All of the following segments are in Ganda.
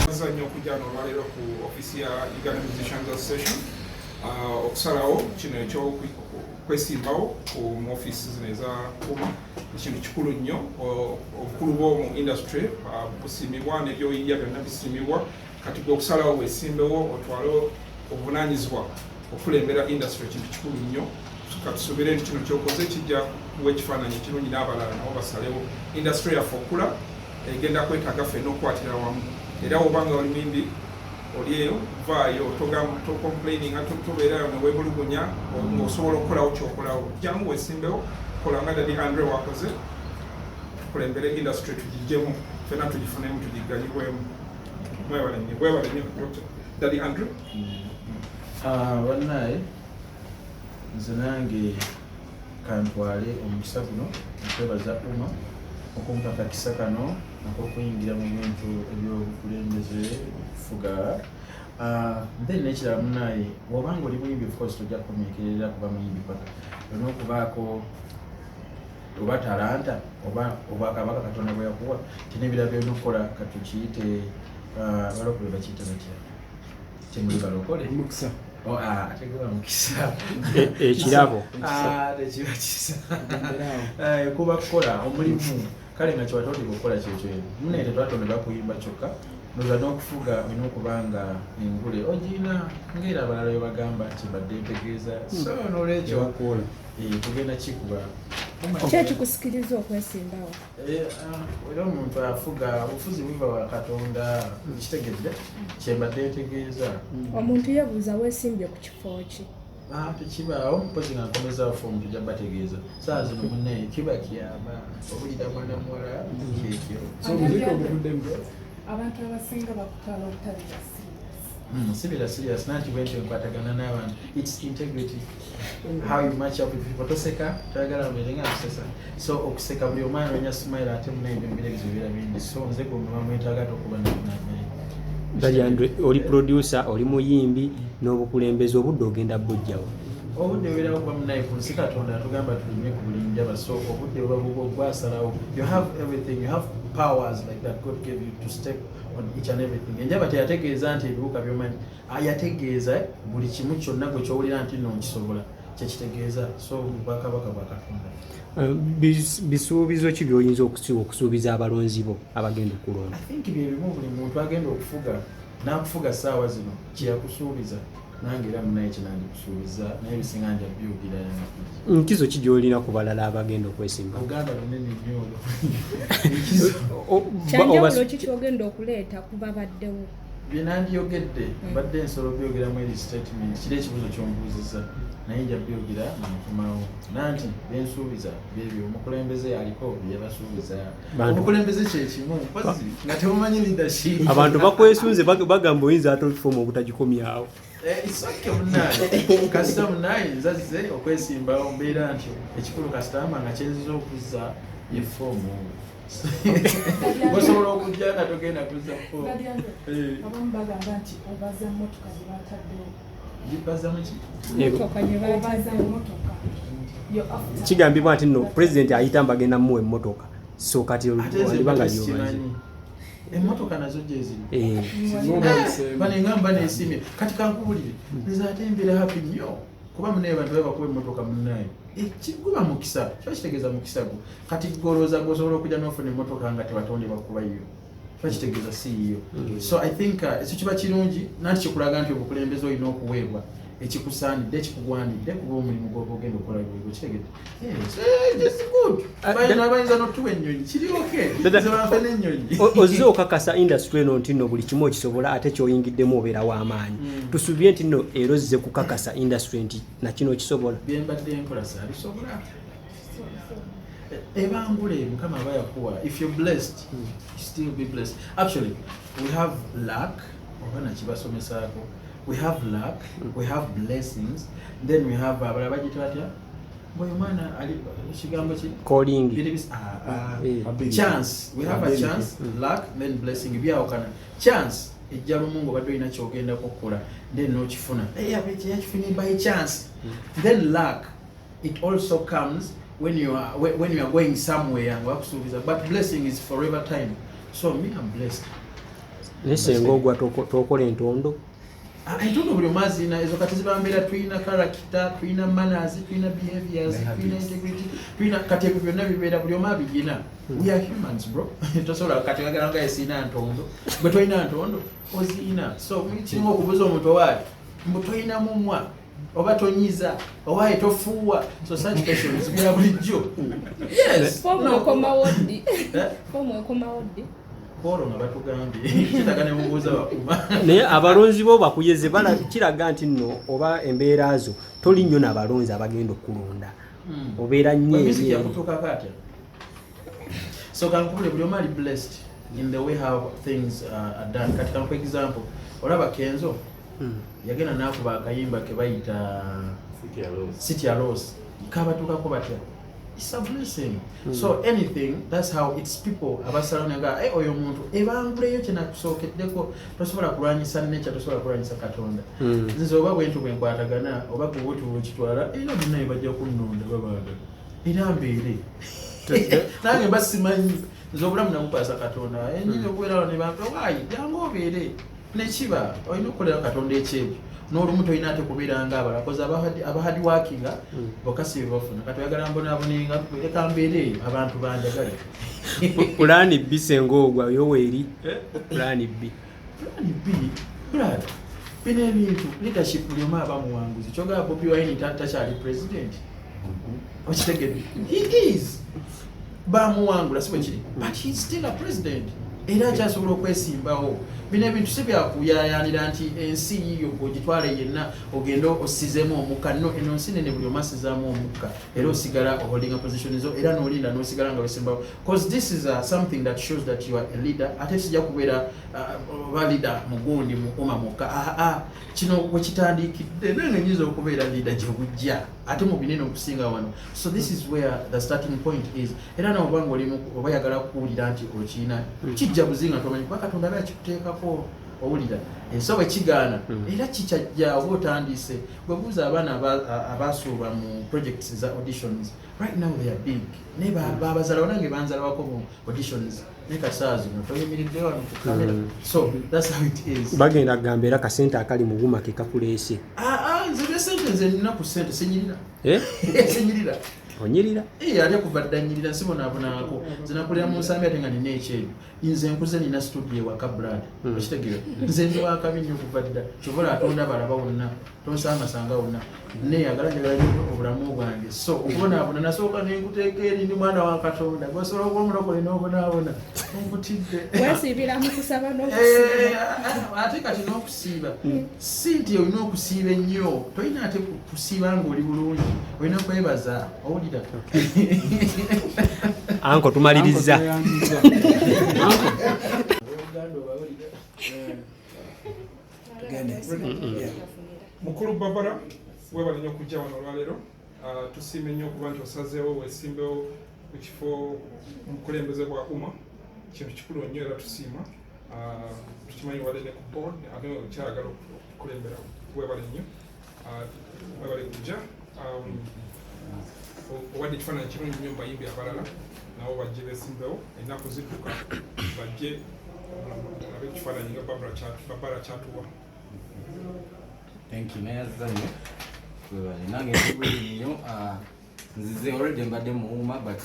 Nza nnyo okujja wano olwaleero ku ofiisi ya Uganda Musicians Association okusalawo kino ekyokwesimbawo ku mu ofiisi zino eza UMA. Ekintu kikulu nnyo. Obukulu bwo mu industry busiimibwa, n'ebyoyiiya byonna bisiimibwa. Kati gwe okusalawo weesimbewo otwale obuvunaanyizibwa okukulembera industry kintu kikulu nnyo. Katusuubire nti kino kyokoze kijja kuwa ekifaananyi ekirungi n'abalala nabo basalewo. Industry yaffe okula egenda kwetaaga ffenna okukwatira wamu, era wobanga oli muyimbi oli eyo, vaayo, tocomplaininga, tobeerayo newebulugunya ng'osobola okukolawo kyokolawo. Jangu wesimbewo, kola nga Daddy Andre wakoze, tukulembere industry, tugijjemu ffenna, tugifunemu, tugiganyibwemu. Mwebale nnyo, webale nnyo, Daddy Andre. Ah, bannaye, nze nange kantwale omukisa guno okwebaza UMA okumpa akakisa kano ak'okuyingira mu bintu ebyobukulembeze, okufuga. Ah, then nekirala munaye, bw'obanga oli muyimbi, of course tojja kukomyekerera kuba muyimbi paka olina okubaako oba talanta oba obwakabaka Katonda bwe yakuwa tinebirala byolina okukola. Katukiyite, ah, abalokole bakiyita batya? Temuli balokole? Omukisa. Oh, ah, teguba mukisa. Ekirabo. Ah, tekiba kisa. Genderawo. Eh, kuba kukola omulimu kale nga kyewatondebwa okukola kyekyo. Munaye, tetwatondebwa kuyimba kyokka, noza n'okufuga olina okuba nga engule ogiina ngaera abalala bwe bagamba nti mbadde ntegeeza. So nolwekyo Ewakuola. Tugenda kikuba. Ki ekikusikiriza okwesimbawo? Eh, ah, era omuntu afuga, obufuzi buva wa Katonda, kitegedde kyembadde ntegeeza. Omuntu yeebuuza, weesimbye ku kifo ki? Ah, tekibaawo, mpozi nga nkomezaawo foomu, tujja bategeeza. Saa zino munnaye kiba kyama obulira mwana muwala kyekyo. So omuziki oguvuddemu? Abantu abasinga bakutwala obutabeera serious. Sibeera serious nanti bwentyo nkwatagana n'abantu. It's integrity, how you match up with people. Toseka, toyagala mbeere nga nkusesa. So okuseka, buli omu anoonya smile, ate munaye ebyo ebizibu bibeera bingi. So nze gwe muba mwetaaga tokuba. Daddy Andre, oli producer, oli muyimbi n'obukulembeze, obudde ogenda bujjawo? Obudde bubeerawo kuba munaye ku nsi Katonda atugamba tulime ku buli njaba. So obudde buba bubwo, gwasalawo. You have everything, you have powers like that God gave you to step on each and everything. Enjaba teyategeeza nti ebiwuka byomanyi. Ah, yategeeza buli kimu kyonna gwe kyowulira nti nno nkisobola, kyekitegeeza. So bwakabaka bwa Katonda. Bisuubizo ki by'oyinza okusuubiza abalonzi bo abagenda okulonda? I think byebimu buli muntu agenda okufuga n'akufuga saawa zino kyeyakusuubiza, nange era munaye kyenandikusuubiza, naye ebisinga nja byogera. Nkizo ki gy'olina ku balala abagenda okwesimba? Uganda lunene nnyo olwo. Enkizo. Kyanjawulo ki kyogenda okuleeta ku babaddewo? Bye nandiyogedde mbadde nsobola obyogeramu eri statement kiri ekibuuzo kyombuuziza, naye nja byogera nankomawo nanti bensuubiza byebyo omukulembeze aliko byebasuubiza. Obukulembeze kyekimu, mpozi nga tebumanyi leadership. Abantu bakwesunze, bagamba oyinza ate foomu obutagikomyawo. Eh, it's okay munaye, kasita munaye nzazze okwesimbawo, mbeera ntyo. Ekikulu kasita ama nga kyenziza okuzza ye foomu. Osobola okujja nga togenda kuzza foomu. Daddy Andre, Eh. abamu bagamba nti obaza mmotoka gye bataddewo. Gibaza muki? Motoka gye Obaza bataddewo. emmotoka. You're after. Kigambibwa nti nno pulezidenti ayita mbagenda mumuwa emmotoka, so kati Ate nze wandiba nga mbadde gyobaze. sikimanyi emmotoka nazo gyeziri. Eh, Banenga mba nesimye. Kati kankubulire, nze ate mbeera happy nnyo kuba munaye bantu babakuba emmotoka munaye guba mukisa, kiba kitegeeza mukisa gwo. Kati golowooza gwosobola okujja n'ofuna emmotoka nga tebatondebwa kuba yo, kiba kitegeeza si yiyo. So I think ekyo kiba kirungi nanti kikulaga nti obukulembeze olina okuweebwa ekikusaanidde, ekikugwanidde, kuba omulimu gwoba ogenda okukola gwegwo, kitegedde? Yes, it's good. Bayinza n'otuwa ennyonyi, kiri okay. Nze banfe n'ennyonyi. Ozze okakasa industry eno nti nno buli kimu okisobola, ate kyoyingiddemu obeera w'amaanyi. Tusuubire nti nno era ozze kukakasa industry nti nakino okisobola. Bye mbadde nkola saabisobola. Ebangule Mukama aba yakuwa. If you're blessed, you still be blessed. Actually, we have luck, oba nakibasomesaako. We have luck, we have blessings, then we have abalala bagiyita batya bwe omwana ali ekigambo ki? Calling. Biri ah, ah. Eh. Chance. We have a Ability. chance, luck, then blessing. Byawukana. Chance ejja lumu ng'obadde olina kyogendako okukola, then n'okifuna. Eh, yakifunye by chance. Then luck. It also comes when you are going somewhere nga bakusuubiza, but blessing is forever time. So me, I'm blessed. Naye senga ogwa tokola entondo? Ah, entondo buli omu azirina ezo. Kati zibambeera, tulina character, tulina manners, tulina behaviors, tulina integrity, tulina kati ebyo byonna bibeera buli omu abigina. We are humans, bro. Tosobola kati ogagala nga esiina ntondo, gwe tolina ntondo, ozirina. So kimu okubuza omuntu, owaayi mbu tolina mumwa oba tonyiza, owaayi tofuuwa. So such questions bya bulijjo, yes. Foomu No. ekomawo ddi? Eh? Foomu ekomawo ddi? Kwolwo nga batugambye kitaga ne mubuuza bakuma. Naye abalonzi bo bakuyeze kiraga nti nno oba embeera zo toli nnyo n'abalonzi abagenda okulonda, obeera nnyo Music eri. Yakutuukako atya? So kankubule, buli omu ali blessed in the way how things are done. Kati kankuwa example, olaba Kenzo yagenda n'akuba akayimba ke bayita City Rose, kabatuukako batya? It's a blessing. So anything, that's how it's people abasalawo nga hey, oyo omuntu ebanguleyo kyenakusookeddeko. Tosobola kulwanyisa nature, tosobola kulwanyisa Katonda. Nze oba bwentu bwenkwatagana oba kubuti bwekitwala, era bonna bajja kunnonda, babaaga era mbeere nange mba simanyi. Nze obulamu nabukwasa Katonda. Enyinza okubeerawo ne bampa waayi, jangu obeere nekiba olina okukolera Katonda ekyebyo. N'olumu tolina ate kubeera nga abalakozi abahard workinga bokka si bebafuna. Kati oyagala mbonaabonenga, leka mbeere eyo abantu banjagale. Plan B, senga ogwa yoweeri, plan B? Plan B, brad, bino ebintu leadership, buli omu aba muwanguzi. Kyogaba Bobi Wine takyali president, okitegedde? He is, bamuwangula, si bwe kiri? But he is still a president, era akyasobola okwesimbawo. Bino ebintu si byakuyayanira nti ensi yiyo ogitwale yenna ogende osizeemu omukka. No, eno nsi nene, buli omu asizaamu omukka, era osigala oholdinga position zo, era nolinda nosigala nga wesimbawo, cause this is something that shows that you are a leader. Ate kijja kubeera oba leader mugundi mu UMA mukka. Ah, kino wekitandikidde, nange nyinza okubeera leader gye bujja ate mu binene okusinga wano. So this is where the starting point is. Era nawe oba nga olimu oba yagala kuwulira nti okiina, kijja buzinga tomanyi, kuba Katonda aba yakikuteekako. Owulira? So bwe kigaana, era kikyajja oba otandise. Bwe buuza abaana abasuulwa mu projects za auditions, right now they are big. Naye babazalawo, nange banzalawako mu auditions, naye kasaa zino toyimiridde wano ku kamera. So that's how it is. Bagenda kugamba era kasente akali mu buma ke kakuleese. Ah, ah, nze bya sente, nze nina ku sente, sinyirira. Eh? Sinyirira. Onyirira. Eh, ate kuva dda nyirira, nsibonaabonako. Nze nakulira mu nsambi ate nga nina ekyejo. Nze nkuze nina studio ewaka, brad. Okitegeera? Nze ndi wakabi nnyo kuva dda. Kyovola atonda balaba wonna, tonsangasanga wonna, neyagala, njagala nnyo obulamu bwange. So okubonaabona nasooka nenkuteeka eri, ndi mwana wa Katonda. Gwesobola okuba omulokole n'obonaabona, onkutidde. Wesiibira mu kusaba Eh, n'okusiiba. Ate kati n'okusiiba, si nti olina okusiiba ennyo, tolina ate kusiiba ng'oli bulungi, olina kwebaza. Owulira? Anko, tumaliriza. Uncle, Uncle. Abooluganda obawulira? Tugende. Yeah. Mukulu Babara, webale nnyo okujja wano olwaleero. Ah, tusiime nnyo okuba nti osazeewo wesimbewo ku kifo mukulembeze bwa UMA. Kintu kikulu nnyo era tusiima. Ah, tukimanyi wadde ne ku board ate okyagala okukulembera. Webale nnyo. Ah, webale kujja. Owadde ekifaananyi kirungi nnyo mu bayimbi abalala, nabo bajje besimbewo. Ennaku zidduka, bajje olabe ekifaananyi nga Babara kyatuwa. Thank you, nayazza nnyo. Webale. Nange ndi nnyo. Ah, nzize already mbadde muwuma, but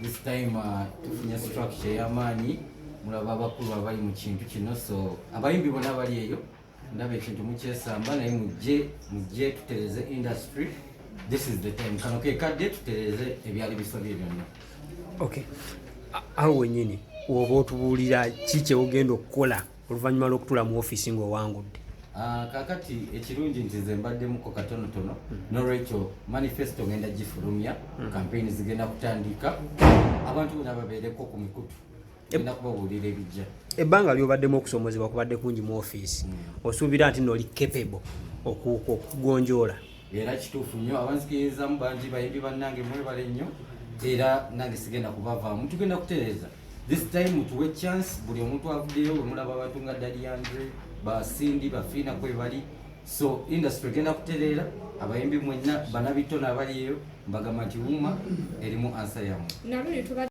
this time tufunye structure ey'amaanyi. Mulaba abakulu abali mu kintu kino, so abayimbi bonna bali eyo, ndaba ekintu mukyesamba, naye mujje, mujje tutereze industry. This is the time, kano ke kadde tutereze ebyali bisobye byonna. Okay, awo wennyini woba otubuulira ki kyewogenda okukola oluvannyuma lw'okutula mu ofiisi ng'owangudde? Ah, kakati ekirungi nti nze mbaddemuko katonotono, nolwekyo manifesto ngenda gifulumya, campaign zigenda kutandika, abantu bonna babeereko ku mikutu, genda kubabuulira ebijja. Ebbanga lyobaddemu okusomozebwa kubadde kungi mu ofiisi, osuubira nti nooli capable okugonjoola? Era kituufu nnyo, abanzikirizamu bangi, bayimbi bannange mwebale nnyo, era nange sigenda kubavaamu. Tugenda kutereeza this time, mutuwe chance. Buli omuntu avuddeyo, bwe mulaba abantu nga Daddy Andre, basindi bafiina kwe bali, so industry egenda kutereera. Abayimbi mwenna banabitone abali eyo Mbagamba nti UMA erimu ansa yammwe. Naluli tubadde.